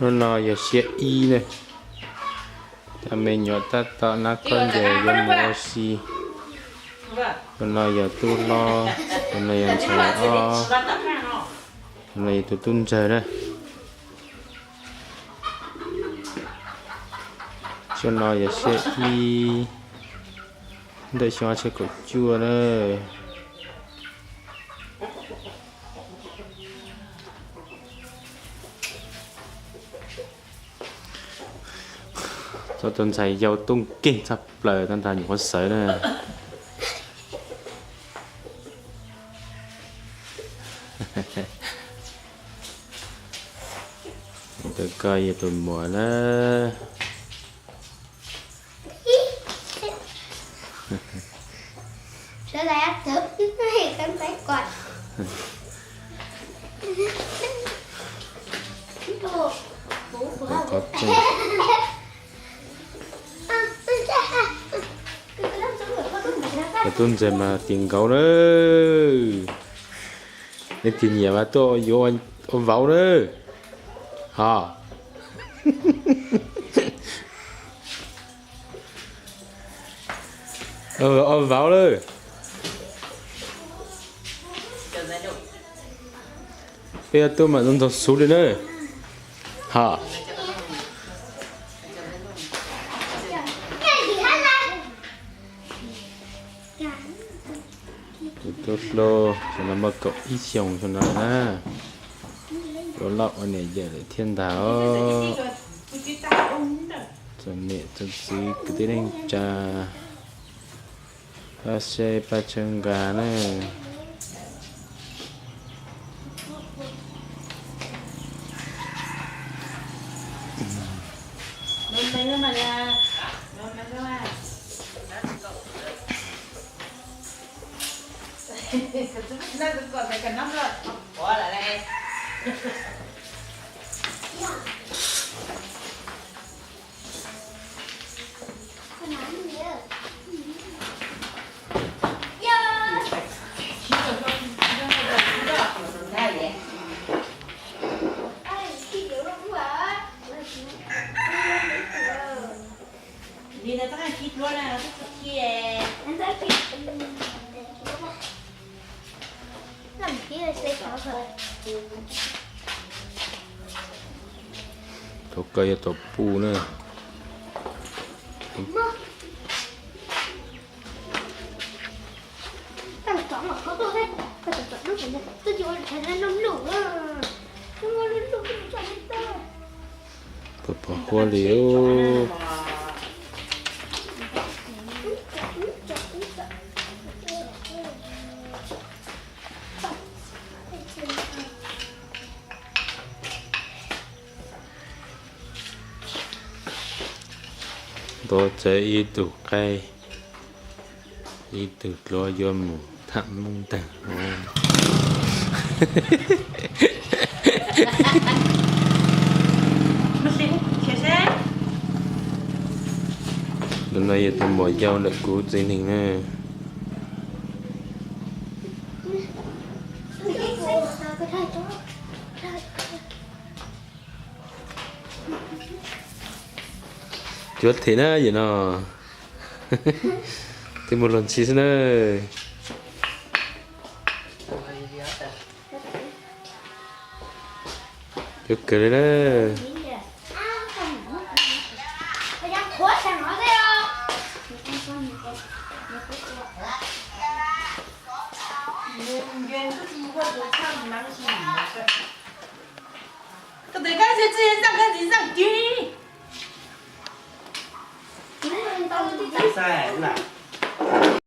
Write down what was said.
Lub no yog siab ib na. Cov me nyuam tab tom nab khob ncaws yuav mus ua si. Tus no yog tub hlob, tus no yog ntxhais ob, tus no yog tus tub ntxawg na. Xyoo no yog siab ib, ntawm xyoo ob txhiab kaum cuaj na. Txog tus ntxhais yau tub nkeeg tshaj plaws tag nrho nyuam qhuav sawv na. Tus ko yog tus muam na. Tus tub ntxawg mas tis nkaus na. Leej twg nyiam mas tuaj yuav ua vauv na. Ho, ua vauv lawm. Peb ob tug mas ntog ntog xub li na. Ho, tus tub hlob xyoo no muaj kaum ib xyoos xyoo no na. Tus loj ua niam yawm lawm thiab ntag os. Txom nyem txom txwv kwv tij neej tsa, pab saib pab txhawb nqa na. Thaum kawg yog thaum puj na. Pos pos huab li. Ntuav txawv ib tug qaib, ib tug hluas yuav mus tham moob tag. Tus no yog tus muam yau ntawm kuv txiv neej na. Cuav them na yom no. Twb mus los ntxhi xwb na. Cuav kawg li na.